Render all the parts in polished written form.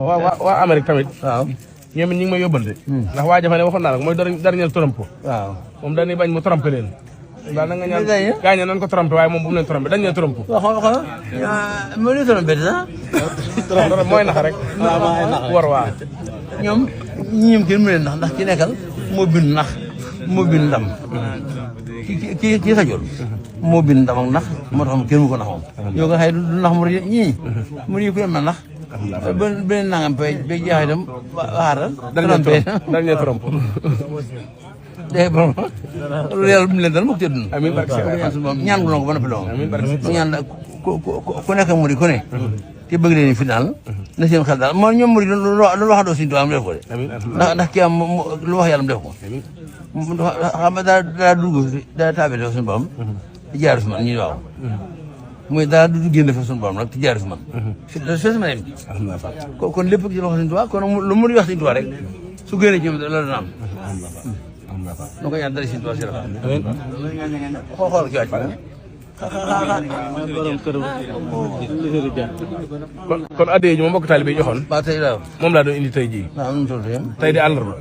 waa Amérique tamit. waaw ñoom it ñu ngi may yóbbante. ndax waa jafe ne waxoon naa la mooy dernier Trump. waaw moom dañuy bañ mu trompé leen. daal na nga ñaan gaañ nañ ko trompé waaye moom bu mu leen trompé dañ leen Trump. waaw xool moo leen trompé sax. mooy nax rek. war waa ñoom ñoom kenn mu leen ndax ki nekkal moo bind nax moo bind ndam. ki xajul moo bind ndam ak nax moo tax kenn mu ko naxoon. yow nga xëy du nax mu ñii mu yi ku leen ma nax. beneen nangam bay jeexee itam waxaatal. dañ leen trompe. dégg nga loolu yàlla bu mu leen dal moog tëdd na. amiin barke ñaan gu ko ba noppi la amiin barke mu ñaan ku nekk mu di ku ne. te bëgg leen final. na seen xel daal man ñoom mu di lu wax doo suñu tubaab mu def ko de. ndax kii am lu wax yàlla mu def ko. xam nga daa dugg daa taabale suñu borom. di jaar fi man ñu waaw. muy daa du génn fa suñu borom nag di jaar fi man. fi ma dem. kon lépp ci loxo suñu tubaab kon lu mu di wax suñu tubaab rek su génnee ci ñoom loolu dana am. nu ko ñaan dara suñu tubaab si la. xool kii wàcc kon addiya ji ma mbokk taalibe yi joxoon. waaw tey daal moom laa doon indi tey jii. waaw nu mu toll tey di àllarba.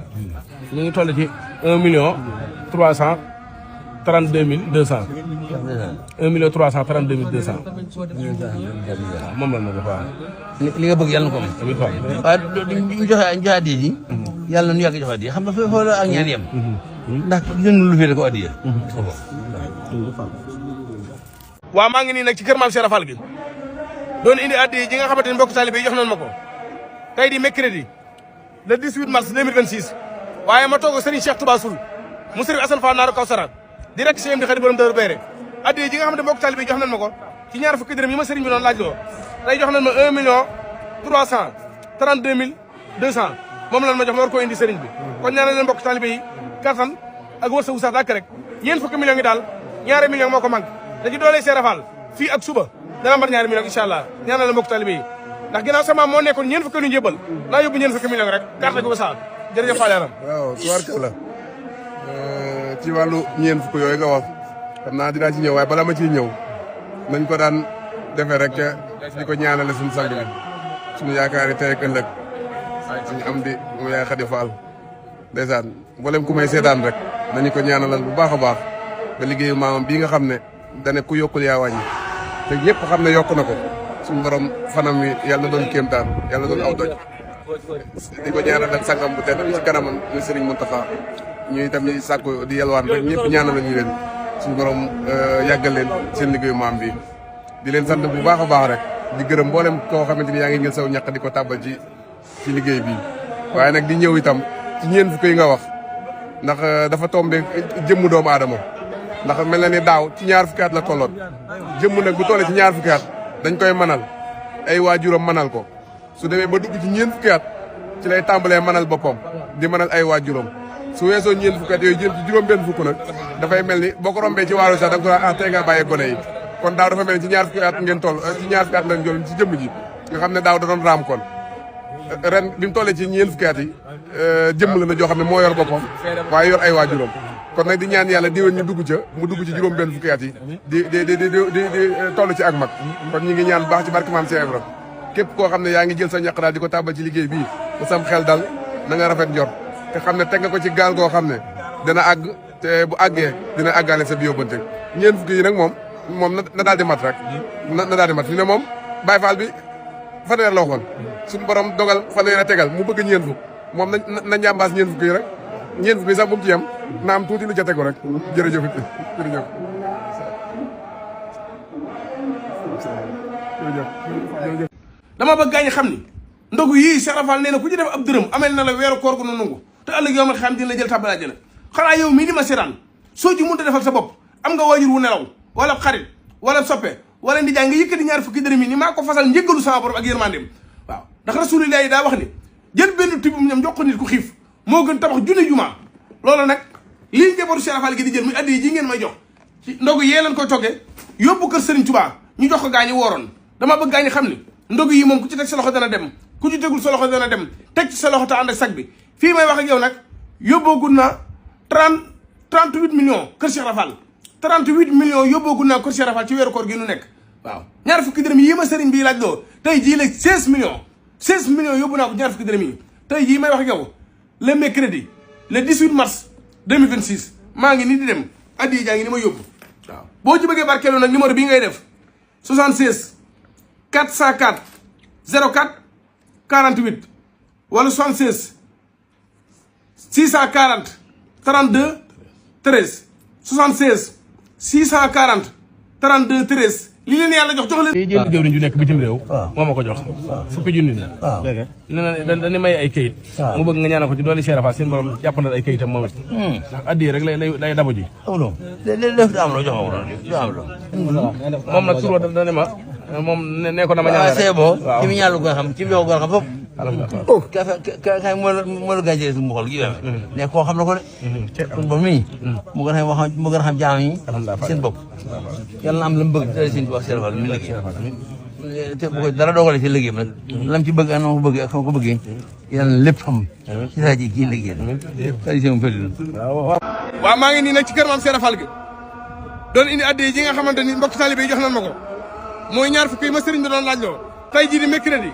ñu ngi toll ci 1 million 332 200. 1 million 332 200. moom la ma def waaw. li nga bëgg yàlla na ko am. amiin waaw. waaye ñu joxe addiya ji. yàlla nu yàgg joxe addiya xam nga foofu la ak ñaan yem. ndax gën lu féete ko addiya. waaw maa ngi nii nag ci kër maam Cheikh Fall gi doon indi addiya ji nga xamante ni mbokk taalibe yi jox nañ ma ko tey di mercredi le 18 mars 2026 waaye ma toog ak Serigne Cheikh Touba Soul mu Serigne Assane Fall Naaru Kawsara direct CM di xarit borom Dóor Béere addiya ji nga xamante mbokk taalibe yi jox nañ ma ko ci ñaar fukki dërëm yi ma Serigne bi doon laaj loo tey jox nañ ma 1 million 332 200 moom lan ma jox ma war koo indi Serigne bi kon ñaanal leen mbokk taalibe yi kattan ak wërsëgu sax dàkk rek ñeent fukki millions yi daal ñaari millions moo ko manqué te ci doole Cheikh Fall fii ak suba dana mbar ñaari millions incha allah ñaanal la mbokk talibé yi ndax ginnaaw sama moo nekkoon ñeent fukki lu njëbal naa yóbbu ñeent fukki millions rek carte ko ba saa jërëjëf Fall yaram waaw tubaarkalla ci wàllu ñeent fukk yooyu nga wax xam naa dinaa ci ñëw waaye bala ma ciy ñëw nañ ko daan defee rek di ko ñaanale suñu sang bi suñu yaakaari tey ak ëllëg suñu am di mu yaay Xadi Fall ndeysaan mboolem ku may seetaan rek nañu ko ñaanalal bu baax a baax nga liggéeyu maamam bii nga xam ne dane ku yokkul yaa wàññi te ñëpp xam ne yokk na ko suñu borom fanam wi yàlla na doon kéemtaan yàlla na doon aw doj di ko ñaanalal sangam bu tedd ci kanamam muy Serigne Mountakha ñu itam ñuy sàkku di yelwaan rek ñëpp ñaanal ñu leen suñu borom yàggal leen seen liggéeyu maam bi di leen sant bu baax a baax rek di gërëm mboolem koo xamante ni yaa ngi jël saw ñàq di ko tàbbal ci liggéey bi waaye nag di ñëw itam ci ñeent fukk yi nga wax ndax dafa tombé jëmmu doomu aadama ndax mel na ni daaw ci ñaar fukki at la tolloon jëmm nag bu tollee ci ñaar fukki at dañ koy manal ay waajuram manal ko su demee ba dugg ci ñeent fukki at ci lay tàmbalee manal boppam di manal ay waajuram su weesoo ñeent fukki at yooyu jëm ci juróom-benn fukk nag dafay mel ni boo ko rombee ci waaru sax da nga ko tey nga bàyyee gone yi kon daaw dafa mel ni ci ñaar fukki at ngeen toll ci ñaar fukki at lañ jël ci jëmm ji nga xam ne daaw da doon raam kon ren bi mu tollee ci ñeent fukki at yi jëmm la na joo xam ne moo yor boppam waaye yor ay waajuram kon nag di ñaan yàlla diwén ñu dugg ca mu dugg ci juróom-benn fukki at yi di toll ci ak mag kon ñu ngi ñaan baax ci barke maam Cheikh Ibra képp koo xam ne yaa ngi jël sa ñaq daal di ko tàbbal ci liggéey bii bu sam xel dal na nga rafet njort te xam ne teg nga ko ci gaal goo xam ne dana àgg te bu àggee dina àggaale sa biyóbbante ñeent fukki yi nag moom na daal di mat rek na daal di mat fi ne moom Baye Fall bi fanweer la waxoon suñu borom dogal fanweer a tegal mu bëgg ñeent fukk moom na njàmbaas ñeent fukki yi rek ñeent fukki sax bu mu ci yem na am tuuti lu ca tegu rek jërëjëf jërëjëf dama bëgg gaañ xam ni ndogu yii Cheikh Fall nee na ku ci def ab dërëm amel na la weeru koor gu nu nangu te ëllëg yow ma xam dina la jël tàbbal àjjana xanaa yow mii di ma seetaan soo ci mënta defal sa bopp am nga waajur wu nelaw wala xarit wala soppe wala ndi jaay nga yëkkati ñaar fukki dërëm yi ni maa ko fasal njëggalu sama borom ak yërmandeem waaw ndax rasulullah yi daa wax ni jël benn tibum ñam jox ko nit ku xiif moo gën tabax junni jumaa loolu nag lii njabootu Cheikh Fall gi di jël muy addi ji ngeen may jox ci ndogu yee leen koy toggee yóbbu kër Serigne Touba ñu jox ko gaañi wooroon dama bëgg gaañi xam ni ndogu yi moom ku ci teg sa loxo dana dem ku ci tegul sa loxo dana dem teg ci sa loxo te ànd ak sag bi fii may wax ak yow nag yóbboogun na 38 millions kër Cheikh Fall 38 millions yóbboogun naa kër Cheikh Fall ci weeru koor gi nu nekk waaw ñaar fukki dërëm yi ma sëriñ bi laaj loo tey jii la 16 millions 16 millions yóbbu naa ko ñaar fukki dërëm yi tey jii may wax ak yow le mercredi le 18 mars 2026 maa ngi nii di dem addi jaa ngi ni ma yóbbu waaw boo ci bëggee barkeelu nag numéro bii ngay def 76 404 04 48 wala 76 640 32 13 76 640 32 13 li leen yàlla jox leen. tey jënd jëwriñ ju nekk bitim réew. moo ma ko jox. fukki junni la. waaw dañu may ay kayit. mu bëgg nga ñaanal ko ci doole Cheikh Rafa seen borom jàppandal ay kayitam moom it. ndax addiya rek lay dabu ji. amuloo léegi daa am loo jox ma ko doon moom nag tur da ne ma moom nee ko dama ñaanal rek. c'est bon ci mi ñaan lu ko xam ci mi jox ko xam foofu. oh ka moo la gàncax gi mu xool gi ne koo xam na ko de. kon ba mii. mu gën a xam jaam yi seen bopp. yàlla na am la mu bëgg dara seen wax seen wàll mi liggéey te bu ko dara dogalee ci liggéeyam nag lam ci bëgg ak na ko bëgg ak ko bëggee yàlla na lépp xam ci saa ji kii liggéey waaw maa ngi nii nag ci kër maam Serap Fall gi doon indi addiya ji nga xamante ni mbokk talibé yi jox nañ ma ko mooy ñaar fukki yi ma sëriñ bi doon laaj loo tey jii di mercredi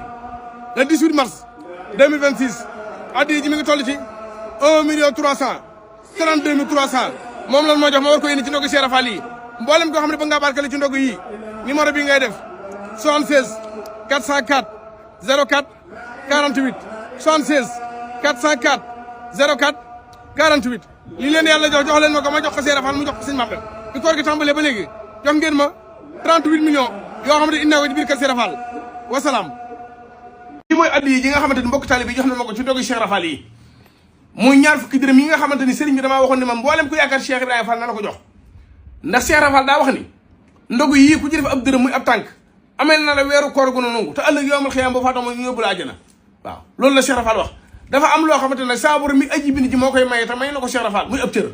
le 18 mars 2026 addiya ji mi ngi toll ci 1 million 332 mille 300 moom lan moo jox ma war ko indi ci ndogu Serap Fall yi mboolem koo xam ne ba ngaa barkale ci ndogu yii numéro bi ngay def 76 404 04 48 76 404 04 48 li leen yàlla jox leen ma ko ma jox ko Serap Fall mu jox ko sëñ Mbacké bi koor gi tàmbalee ba léegi jox ngeen ma 38 millions yoo xam ne indi naa ko ci biir kër Serap Fall wasalaam. lii mooy addiya yi nga xamante ni mbokk taalibe bi jox na ma ko ci ndogu Cheikh Rafa Fall yi muy ñaar fukki dërëm yi nga xamante ni sëriñ bi damaa waxoon ni ma mboolem ku yaakaar Cheikh Ibrahima Fall na la ko jox ndax Cheikh Rafa Fall daa wax ni ndogu yii ku ci def ab dërëm muy ab tànk amel na la weeru koor gu nangu te ëllëg yowmal xiyaam boo faatoo ñu yóbbu la àjjana waaw loolu la Cheikh Rafa Fall wax dafa am loo xamante ne saa borom mi aji bind ji moo koy maye te may na ko Cheikh Rafa Fall muy ab cër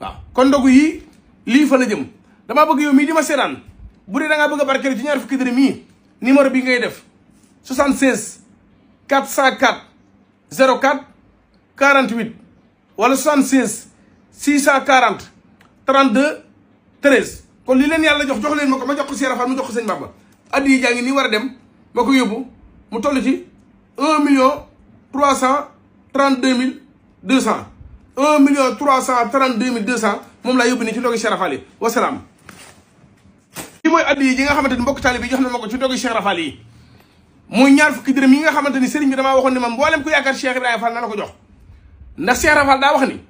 waaw kon ndogu yii lii fa la jëm damaa bëgg yow mii di ma seetaan bu dee da ngaa bëgg a barkeel ci ñaar fukki dërëm yii numéro bi ngay def 76 404 04 48 wala 76 640 32 13 kon li leen yàlla jox leen ma ko ma jox ko Cheikh Rafa mu jox ko sëñ Bamba addi yi jaa ngi nii war a dem ma ko yóbbu mu toll ci 1 million 332 mille 200 1 million 332 mille 200 moom laa yóbbu nii ci ndogu Cheikh Rafa yi wasalaam. lii mooy addi yi nga xamante ni mbokk taalibe bi jox na ma ko ci ndogu Cheikh Rafa yi muy ñaar fukki dërëm yi nga xamante ni sëriñ bi damaa waxoon ni ma mboolem ku yaakaar Cheikh Ibrahima Fall na la ko jox ndax Cheikh Rafa Fall daa wax ni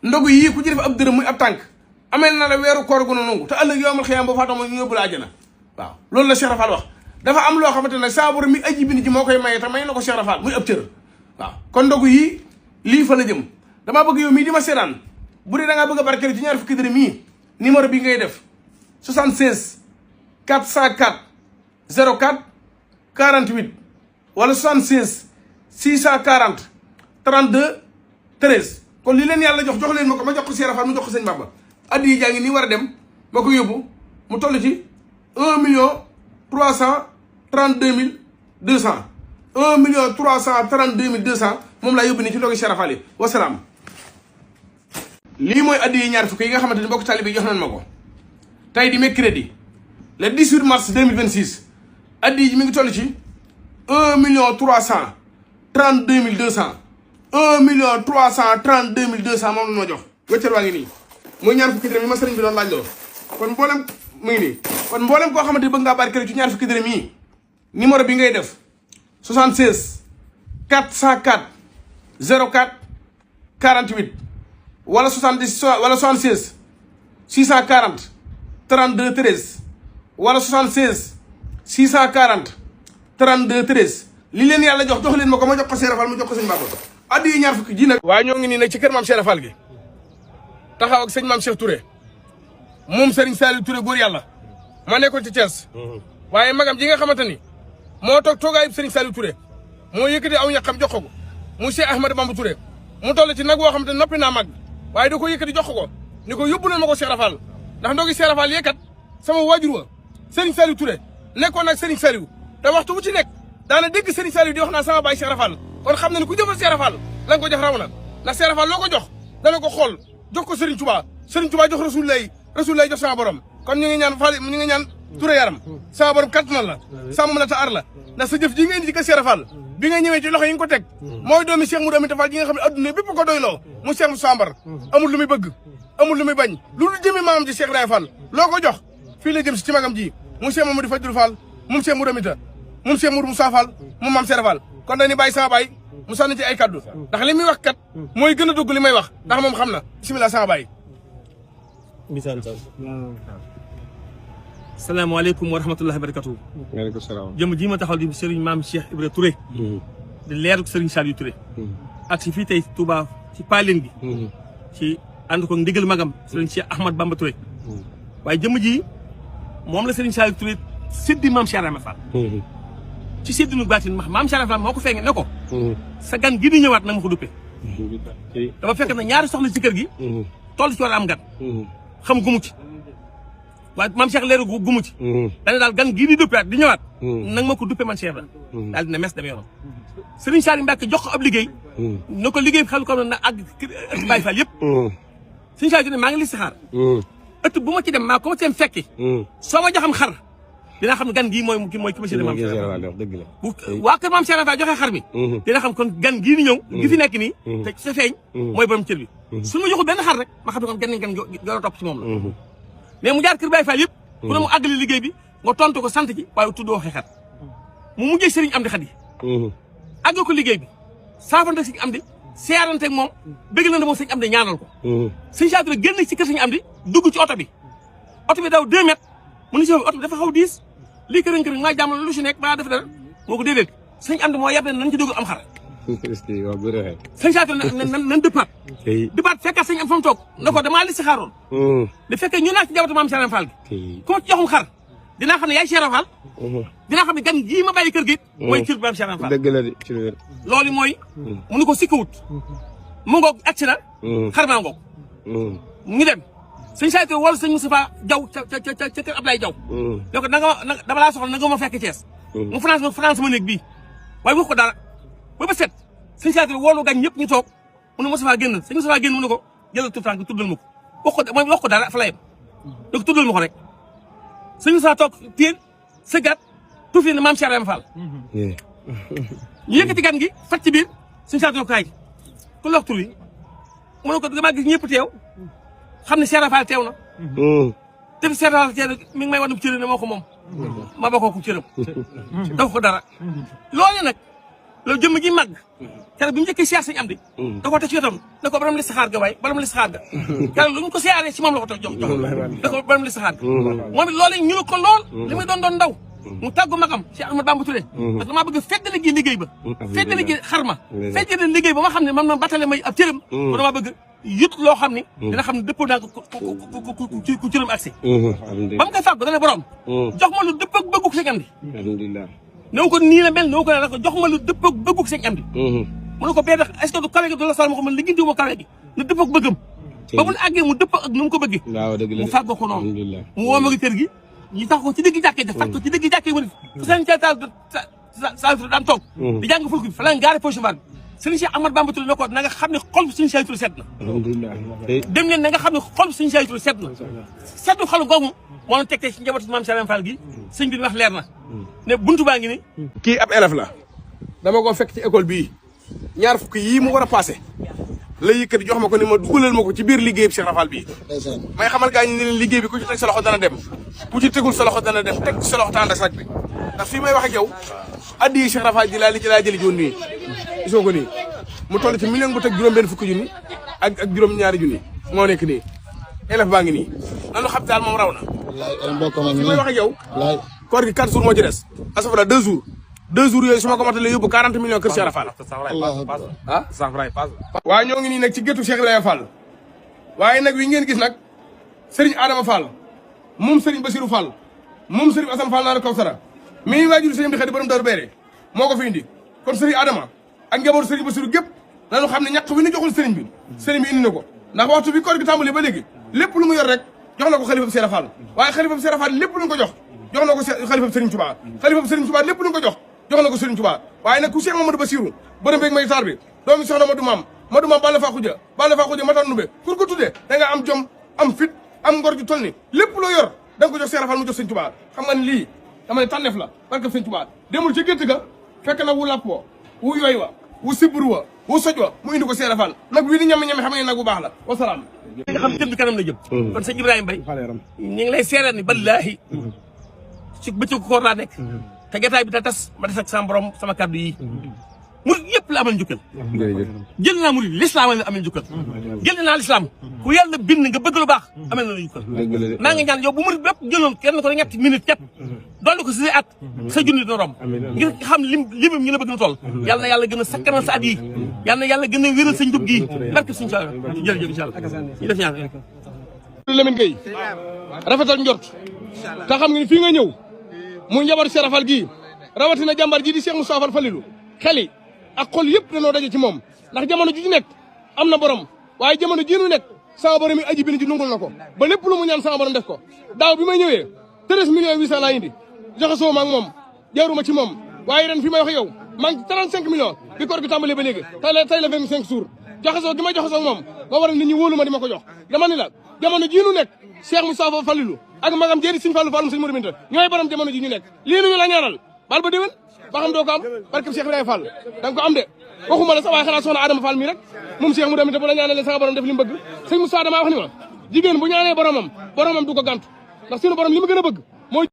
ndogu yii ku ci def ab dërëm muy ab tànk amel na la weeru koor gu nangu te ëllëg yowmal xiyaam boo faatoo ñu yóbbu la àjjana waaw loolu la Cheikh Rafa Fall wax dafa am loo xamante ne saa borom mi aji bind ji moo koy maye te may na ko Cheikh Rafa Fall muy ab cër waaw kon ndogu yii lii fa la jëm damaa bëgg yow mii di ma seetaan bu dee da ngaa bëgg a barkeel ci ñaar fukki dërëm yii numéro bi ngay def 76 404 04 48 wala 76 640 32 13 kon li leen yàlla jox leen ma ko ma jox ko Cheikh Rafa mu jox ko sëñ Bamba addi yi jaa ngi nii war a dem ma ko yóbbu mu toll ci 1 million 332 mille 200 1 million 332 mille 200 moom laa yóbbu nii ci ndogu Cheikh Rafa yi wasalaam. lii mooy addi yi ñaar fukki yi nga xamante ni mbokk taalibe bi jox nañ ma ko tey di mercredi le 18 mars 2026 addi yi mi ngi toll ci 1 million 332 mille 200 1 million 332 mille 200 moom la ma jox wëccër waa ngi nii muy ñaar fukki dërëm yi ma sëriñ bi doon laaj loo kon mboolem mu ngi nii kon mboolem koo xamante ni bëgg ngaa barkeel ci ñaar fukki dërëm yi numéro bi ngay def 76 404 04 48 wala 70 wala 76 640 32 13 wala 76 640 32 13 li leen yàlla jox leen ma ko ma jox ko Cheikh Rafa Fall mu jox ko sëñ Bamba addi yi ñaar fukki ji nag waaye ñoo ngi nii nag ci kër maam Cheikh Rafa Fall gi taxaw ak sëñ maam Cheikh Touré moom Serigne Saliou Touré góor yàlla ma nekkoon ci Thiès waaye magam ji nga xamante ni moo toog toogaayu Serigne Saliou Touré moo yëkkati aw ñaqam jox ko mu Cheikh Ahmadou Bamba Touré mu toll ci nag woo xamante noppi naa mag waaye da ko yëkkati jox ko ni ko yóbbu na ma ko Cheikh Rafa Fall ndax ndogi Cheikh Rafa Fall yëkkat sama waajur wa Serigne Saliou Touré nekkoon nag Serigne Saliou te waxtu bu ci nekk daana dégg Serigne Saliou di wax naa sama baay Cheikh Rafa Fall kon xam na ni ku jëfal Cheikh Rafa Fall la nga ko jox raw na ndax Cheikh Rafa Fall loo ko jox dana ko xool jox ko Serigne Touba jox Rasulullah jox sama borom kon ñu ngi ñaan Fall ñu ngi ñaan Touré yaram sama borom kattanal la sàmm la te aar la ndax sa jëf ji nga indi ci kër Cheikh Rafa Fall bi nga ñëwee ci loxo yi nga ko teg mooy doomi Cheikh Modou Aminta Fall yi nga xam ne adduna bépp ko doyloo mu Cheikh Moussa Mbar amul lu muy bëgg amul lu muy bañ lu jëmi maamam ji Cheikh Ibrahima Fall loo ko jox fii la jëm si ci magam ji mu Cheikh Mamadou Fadilou Fall moom Cheikh Modou Aminta moom Cheikh Modou Moussa Fall moom Mame Serap Fall kon dañuy bàyyi sama baay mu sànni ci ay kaddu ndax li muy wax kat mooy gën a dugg li may wax ndax moom xam na bisimilah sama baay salaamaaleykum wa rahmatullahi wa barakatuh. waaleykum salaam. jëm ji ma taxaw di Serigne Mame Cheikh Ibra Touré. di leeru Serigne Saliou Touré. ak si fii tey Touba ci Paaleen gi. ci ànd ko ndigal magam Serigne Cheikh Ahmad Bamba Touré. waaye jëm ji moom la Serigne Saliou Touré séddi Mame Cheikh Ibra Fall. ci séddinu baatin Mame Cheikh Ibra Fall moo ko feeñee ne ko. sa gan gi di ñëwaat na ma ko duppe. dafa fekk na ñaari soxna ci kër gi. toll ci war a am gan. xam gumu ci. waaye Mame Cheikh leeru gumu ci dane daal gan gii di duppeat di ñëwaat nag ma ko duppe man Cheikh la daal dina mes demee yoonam Serigne Saliou Mbacke jox ko ab liggéey na ko liggéey xam ko na ak Baye Fall yëpp Serigne Saliou ne maa ngi listixaar ëtt bu ma ci dem maa ko ma ci dem fekki soo ma joxam xar dinaa xam ne gan gii mooy ki ma séddee Mame Cheikh bu waa kër Mame Cheikh Fall joxee xar mi dina xam kon gan gii di ñëw gi fi nekk nii te sa feeñ mooy borom cër bi suñu ma joxul benn xar rek ma xam ne kon gan gën topp ci moom la mais mu jaar kër Baye Fall yëpp ku ne mu àggali liggéey bi nga tontu ko sant ci waaye tuddoo xeexat mu mujjee Serigne Amdi Khady àggal ko liggéey bi saafante Serigne Amdi seerante ak moom bëgg na moom Serigne Amdi ñaanal ko Serigne Saliou Touré génn ci kër Serigne Amdi dugg ci oto bi daw 2 mètres mu ni si oto bi dafa xaw diis lii kërën maa jàmmal lu si nekk balaa def dara moo ko déedéet Serigne Amdi moo yeb ne nañ ci dugg am xar Serigne Saliou Touré nan dëppaat fekkat Serigne am fa mu toog na ko damaa li si xaaroon da fekkee ñu naa ci jabatu Mame Cheikh Ibra Fall gi ku ma ci joxum xar dinaa xam ne yaay Cheikh Ibra Fall dinaa xam ne gan gii ma bàyyi kër gi mooy cër Mame Cheikh Ibra Fall dëgg la de ci wér loolu mooy mu ni ko sikkawut mu ngoog agsi na xar maa ngoog ñu dem Serigne Saliou Touré wala Serigne Moustapha Diaw ca kër Ablaye Diaw ne ko dama laa soxla na nga ma fekk Thiès mu France ma néeg bii waaye wax ko dara ba set Serigne Saliou Touré woolu gañ ñëpp ñu toog mu ne Moustapha génn Serigne Moustapha génn mu ne ko jëlal tout tànk tuddal ma ko wax ko dara fa la yem donc tuddal ma ko rek Serigne Moustapha toog téen sëggaat tuuf ne Mame Cheikh Ibra Fall ñu yëkkati gan gi fat ci biir Serigne Saliou Touré kaay ku lox tur yi mu ne ko damaa gis ñëpp teew xam ne Cheikh Ibra Fall teew na te fi Cheikh Ibra Fall teew mi ngi may wan cëram ne moo ko moom ma bokkoo ko cëram dafa ko dara loolu nag loolu jëmm ji màgg keroog bi mu njëkkee siyaar Serigne Amdi da ko teg ci wetam ne ko borom listixaar ga waay borom listixaar ga keroog lu ñu ko siyaaree ci moom la ko teg jox da ko borom listixaar ga moom it loolu ñu ko lool li muy doon ndaw mu tàggu magam Cheikh Ahmad Bamba Touré parce que damaa bëgg feddali gi liggéey ba feddali gi xarma feddali liggéey ba ma xam ne man ma battale may ab cëram ko damaa bëgg yut loo xam ni dina xam ne dëppoo naa ko ku cëram accès ba mu koy fàggu dana borom jox ma lu dëpp ak bëggu Serigne Amdi néew ko nii la mel néew ko ne jox ma lu dëpp ak bëggu Serigne Amdi mu ne ko bee tax est-ce que du kawe gi du la sal ma ko man liggéey ma kawe gi na dëpp ak bëggam ba mu àggee mu dëpp ak nu mu ko bëggee mu fàggoo ko noonu mu woo ma kër gi ñu tax ko ci digg jàkkee ja fat ko ci digg jàkkee wari fu seen cataal Saliou Touré daan toog di jàng fulku bi fa la gaare position bar bi Serigne Cheikh Ahmad Bamba Touré ne ko na nga xam ne xol bu Serigne Saliou Touré set na dem leen na nga xam ne xol bu Serigne Saliou Touré set na setu xolu googu moo na tegtee ci njabootu Mame Cheikh Ibra Fall gi sëñ bi wax leer na ne buntu baa ngi ni kii ab élève la dama ko fekk ci école bii ñaar fukki yii mu war a passé la yëkkati jox ma ko ni ma dugalal ma ko ci biir liggéey bi Cheikh Ibra Fall bii may xamal gaa ñi ne leen liggéey bi ku ci teg sa loxo dana dem ku ci tegul sa loxo dana dem teg sa loxo tànn sac bi ndax fii may wax ak yow addi yi Cheikh Ibra Fall ji laa jëli joon nii gisoo ko nii mu toll ci million bu teg juróom-benn fukki junni ak juróom-ñaari junni moo nekk nii élève baa ngi nii nanu xam daal moom raw na fii may wax ak yow koor gi 4 jours moo ci des asafra 2 jours 2 jours yooyu su ma ko matalee yóbbu 40 millions kër Cheikh Ibra Fall ah waaye ñoo ngi nii nag ci géttu Cheikh Ibrahima Fall waaye nag wi ngeen gis nag Serigne Adama Fall moom Serigne Bassirou Fall moom Serigne Assane Fall naanu Kawsara mii waajur Serigne Amdi Khady borom Daaru Beere moo ko fi indi kon Serigne Adama ak njabootu Serigne Bassirou gépp nañu xam ne ñàkk wi ñu joxul Serigne bi indi na ko ndax waxtu bi koor gi tàmbali ba léegi lépp lu mu yor rek jox na ko xalifam Cheikh Ibra Fall waaye xalifam Cheikh Ibra Fall lépp lu ñu ko jox na ko xalifam Serigne Touba xalifam Serigne Touba lépp lu ñu ko jox na ko Serigne Touba waaye nag ku Cheikh Mamadou Bassirou borom beeg may taar bi doomi soxna Madou Maam Balla Fa Xuja matan nube pour ko tuddee da nga am jom am fit am ngor ju toll ni lépp loo yor da nga ko jox Cheikh Ibra Fall mu jox Serigne Touba xam nga ni lii dama ne tànneef la parce que Serigne Touba demul ci gétt ga fekk na wu lapp woo wu yooy wa wu sibru wa wu soj wa mu indi ko Seera Fall nag wii di ñame-ñame xam ne nag bu baax la wasalaam nga xam jëm bi kanam la jëm kon sëñ Ibrahima Mbaye ñu ngi lay seereel ni ballaahi ci bëccëgu koor laa nekk te gataay bi ta tas ma des ak sama borom sama kàddu yi murid yëpp la amal njukkal jël naa murid l'islam la amal njukkal jël naa l'islam ku yàlla bind nga bëgg lu baax amal na la njukkal maa ngi ñaan yow bu murid bépp jëloon kenn ko ñetti minute képp dolli ko si at sa junni dina romb ngir xam limam ñu la bëgg na toll yàlla na yàlla gën a sakkanal sa at yi yàlla na yàlla gën a wéral sa njub gi barke suñu sa jërëjëf incha allah ñu def ñaan Lamine Gueye rafetal njort te xam nga ni fii nga ñëw mu njaboot Seera Fall gii rawatina jàmbar ji di Cheikh Moustapha Fall Falilou xeli ak xol yëpp dañoo daje ci moom ndax jamono ji ci nekk am na borom waaye jamono ji nu nekk sama borom yi aji bi ji nungul na ko ba lépp lu mu ñaan sama borom def ko daaw bi may ñëwee 13 millions 800 laa indi joxe soo ma ak moom jaaruma ci moom waaye ren fi may wax yow maa ngi 35 millions bi koor gi tàmbalee ba léegi tey la 25 jours joxe soo gi may joxe soo moom moo waral nit ñi wóolu ma di ma ko jox dama ni la jamono ji nu nekk Cheikh Moustapha Falilou ak magam jéeri Sëñ Fallu Fallum Sëñ Modou Binta ñooy borom jamono ji ñu nekk lii nuñu la ñaanal bal ba déwén ba xam doo ko am barke Cheikh Ibrahima Fall da nga ko am de waxuma la sax waaye xanaa soxna Adama Fall mii rek moom Cheikh Modou Binta bu la ñaanalee sama borom def li mu bëgg sëñ Moussa damaa wax ni ma jigéen bu ñaanee boromam du ko gàntu ndax suñu borom li mu gën a bëgg